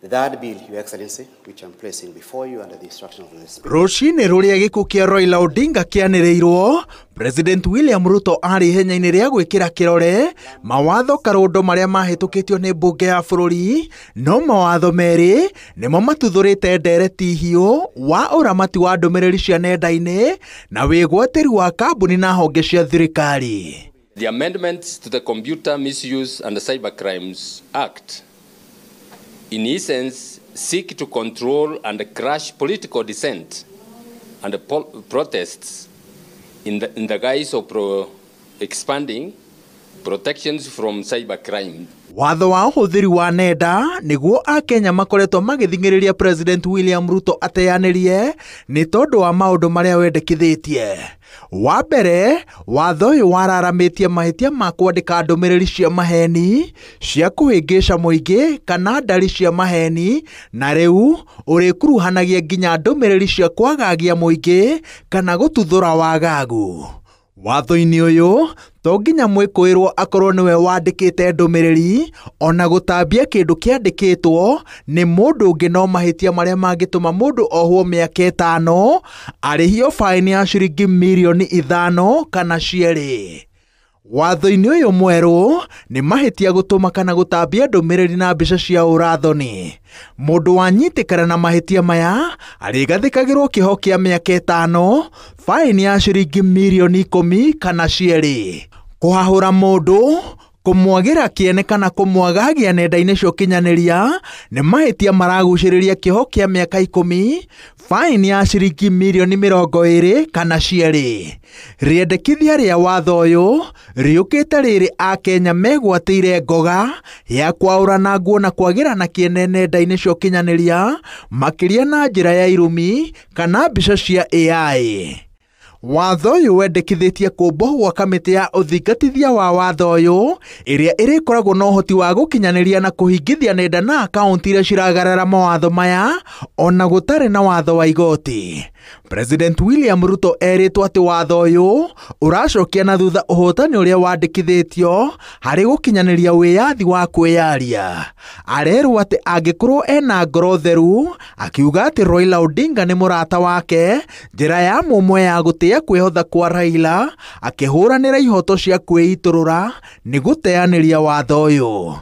The third bill, Your Excellency, which I'm placing before you under the instruction of the Speaker. Rũcinĩ rũrĩa gĩkuũ kĩa Raila Odinga kĩanĩrĩirwo, President William Ruto arĩ ihenya-inĩ rĩa gwĩkĩra kĩrore mawatho karũndo marĩa mahĩtũkĩtio nĩ mbunge ya bũrũri, no mawatho merĩ nĩmo matuthũrĩte ndereti hiũ wa ũramati wa ndũmĩrĩri cia nenda-inĩ na wĩgwatĩri wa kambuni na honge cia thirikari. The amendments to the Computer Misuse and Cybercrimes Act in essence seek to control and crush political dissent and protests in the guise of expanding protections from cybercrime. Watho wa ũhũthĩri wa nenda nĩguo akenya makoretwo magĩthing'ĩrĩria President William Ruto ateanĩrie nĩ tondũ wa maũndũ marĩa wendekithĩtie. Wa mbere, watho ũyũ wararamĩtie mahĩtia ma kwandĩka ndũmĩrĩri cia maheni cia kũhĩngĩca mũingĩ kana ndari cia maheni, na rĩu ũrĩkuruhanagia nginya ndũmĩrĩri cia kwagagia mũingĩ kana gũtuthũra wagagu. Watho-inĩ ũyũ to nginya mwĩkũĩrwo akorwo nĩwe wandĩkĩte ndũmĩrĩri, ona gũtambia kĩndũ kĩandĩkĩtwo nĩ mũndũ ũngĩ no mahĩtia marĩa mangĩtũma mũndũ ohwo mĩaka 5, arĩhio baĩni ya ciringi mirioni 5 kana cierĩ. Watho-inĩ ũyũ mwerũ nĩ mahĩtia gũtũma kana gũtambia ndũmĩrĩri na mbica cia ũrathoni. Mũndũ wanyitĩkana na mahĩtia maya arĩgathĩkagĩrwo kĩoho kĩa mĩaka 5, baĩni ya ciringi mirioni 10 kana cierĩ. Kũhahũra mũndũ, kũmwagĩra kĩene kana kũmwagagia nenda-inĩ cia ũkinyanĩria nĩ mahĩtia maragucĩrĩria kĩoho kĩa mĩaka 10, baĩni ya ciringi mirioni 20 kana cierĩ. Rĩendekithia rĩa watho ũyũ rĩũkĩte rĩrĩ akenya megwatĩire ngoga ya kwaũrana nguo na kwagĩrana kĩene nenda-inĩ cia ũkinyanĩria, makĩria na njĩra ya irumi kana mbica cia AI. Watho ũyũ wendekithĩtie kũmbwo gwa kamĩtĩ ya ũthingatithia wa watho ũyũ ĩrĩa ĩrĩkoragwo na ũhoti wa gũkinyanĩria na kũhingithia nenda na akaunti iria ciragarara mawatho maya ona gũtarĩ na watho wa igoti. President William Ruto erĩtwo atĩ watho ũyũ ũracokia na thutha ũhotani ũrĩa wandĩkithĩtio harĩ gũkinyanĩria wĩyathi wa kwĩyaria. Arerwo atĩ angĩkorwo ena ngoro theru, akiuga atĩ Raila Odinga nĩ mũrata wake, njĩra ya mũmwe ya gũtĩa kwĩhotha kwa Raila akĩhũranĩra ihoto cia kwĩitũrũra nĩ gũteanĩria watho ũyũ.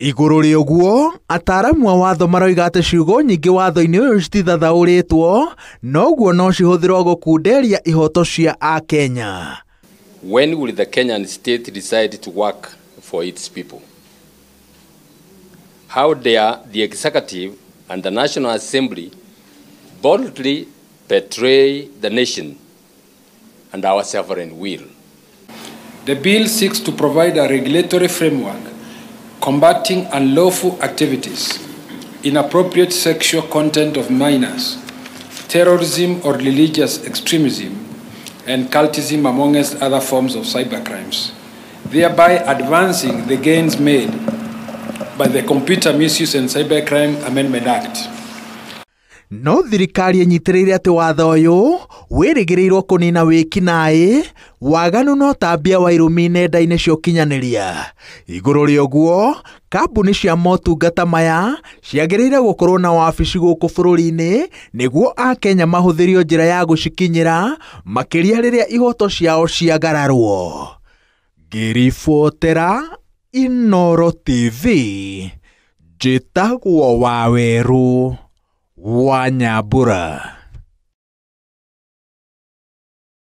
Igũrũ rĩa ũguo, ataaramu a watho maroiga atĩ ciugo nyingĩ watho-inĩ ũyũ citithathaũrĩtwo, noguo no cihũthĩrwo gũkunderia ihoto cia akenya. When will the Kenyan state decide to work for its people? How dare the executive and the National Assembly boldly betray the nation and our sovereign will? The bill seeks to provide a regulatory framework combating unlawful activities, inappropriate sexual content of minors, terrorism or religious extremism, and cultism, amongst other forms of cybercrimes, thereby advancing the gains made by the Computer Misuse and Cybercrime Amendment Act. No thirikari ĩnyitĩrĩire atĩ watho ũyũ wĩrĩgĩrĩirwo kũnina wĩkinaĩ, waganu na ũtambia wa irumi nenda-inĩ cia ũkinyanĩria. Igũrũ rĩa ũguo, kambuni cia motungata maya ciagĩrĩire gũkorwo na wabici gũkũ bũrũri-inĩ nĩguo akenya mahũthĩrio njĩra ya gũcikinyĩra, makĩria rĩrĩa ihoto ciao ciagararwo. Ngĩribotera Inooro TV, njĩtagwo Wawerũ wa Nyambura.